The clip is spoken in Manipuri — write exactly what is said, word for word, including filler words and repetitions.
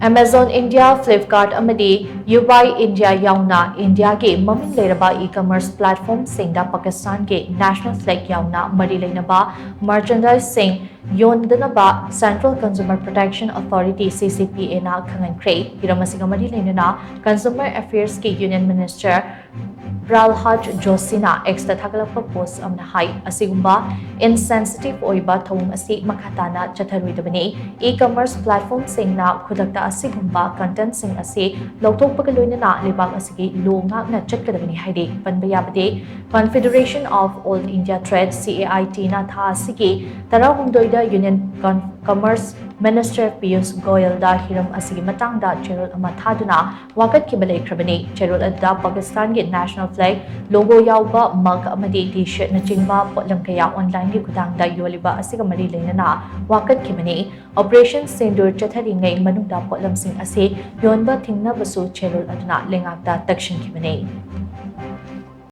Amazon India, Flipkart ꯑꯃꯗꯤ Ubuy India ꯌꯥꯎꯅ ꯏꯟꯗꯤꯌꯥꯒꯤ ꯃꯃꯤꯡ ꯂꯩꯔꯕ e-commerce platformꯁꯤꯡꯗ ꯄꯥꯀꯤꯁꯇꯥꯟꯒꯤ national flag ꯌꯥꯎꯅ ꯃꯔꯤ ꯂꯩꯅꯕ merchandiseꯁꯤꯡ ꯌꯣꯟꯗꯅꯕ Central Consumer Protection Authority, C C P Aꯅ ꯈꯪꯍꯟꯈ꯭ꯔꯦ꯫ ꯍꯤꯔꯝ ꯑꯁꯤꯒ ꯃꯔꯤ ꯂꯩꯅꯅ Consumer Affairsꯀꯤ Union Minister ꯄ꯭ꯔꯍꯂꯥꯗ ꯖꯣꯁꯤꯅ Xꯇ ꯊꯥꯒꯠꯂꯛꯄ post ꯑꯃꯅ ꯍꯥꯏ, ꯑꯁꯤꯒꯨꯝꯕ insensitive ꯑꯣꯏꯕ ꯊꯧꯑꯣꯡ ꯑꯁꯤ ꯃꯈꯥ ꯇꯥꯅ ꯆꯠꯊꯔꯣꯏꯗꯕꯅꯤ꯫ E-commerce platformꯁꯤꯡꯅ ꯈꯨꯗꯛꯇ ꯑꯁꯤꯒꯨꯝꯕ contentꯁꯤꯡ ꯑꯁꯤ ꯂꯧꯊꯣꯛꯄꯒ ꯂꯣꯏꯅꯅ ꯂꯩꯕꯥꯛ ꯑꯁꯤꯒꯤ law ꯉꯥꯛꯅ ꯆꯠꯀꯗꯕꯅꯤ ꯍꯥꯏꯔꯤ꯫ ꯄꯟꯕ ꯌꯥꯕꯗꯤ, Confederation of All India Trade, C A I Tꯅ ꯊꯥ ꯑꯁꯤꯒꯤ ꯇꯔꯥꯍꯨꯝꯗꯣꯏꯗ Union Com-, Commerce Minister Piyush ꯒꯣꯌꯜꯗ ꯍꯤꯔꯝ ꯑꯁꯤꯒꯤ ꯃꯇꯥꯡꯗ ꯆꯦꯔꯣꯜ ꯑꯃ ꯊꯥꯗꯨꯅ ꯋꯥꯀꯠꯈꯤꯕ ꯂꯩꯈ꯭ꯔꯕꯅꯤ꯫ ꯆꯦꯔꯣꯜ ꯑꯗꯨꯗ ꯄꯥꯀꯤꯁꯇꯥꯟꯒꯤ national flag, logo ꯌꯥꯎꯕ mug ꯑꯃꯗꯤ T-shirtꯅꯆꯤꯡꯕ ꯄꯣꯠꯂꯝ ꯀꯌꯥ onlineꯒꯤ ꯈꯨꯠꯊꯥꯡꯗ ꯌꯣꯜꯂꯤꯕ ꯑꯁꯤꯒ ꯃꯔꯤ ꯂꯩꯅꯅ ꯋꯥꯀꯠꯈꯤꯕꯅꯤ꯫ Operation Sindoor ꯆꯠꯊꯔꯤꯉꯩ ꯃꯅꯨꯡꯗ ꯄꯣꯠꯂꯝꯁꯤꯡ ꯑꯁꯤ ꯌꯣꯟꯕ ꯊꯤꯡꯅꯕꯁꯨ ꯆꯦꯔꯣꯜ ꯑꯗꯨꯅ ꯂꯩꯉꯥꯛꯇ ꯇꯛꯁꯤꯟꯈꯤꯕꯅꯤ꯫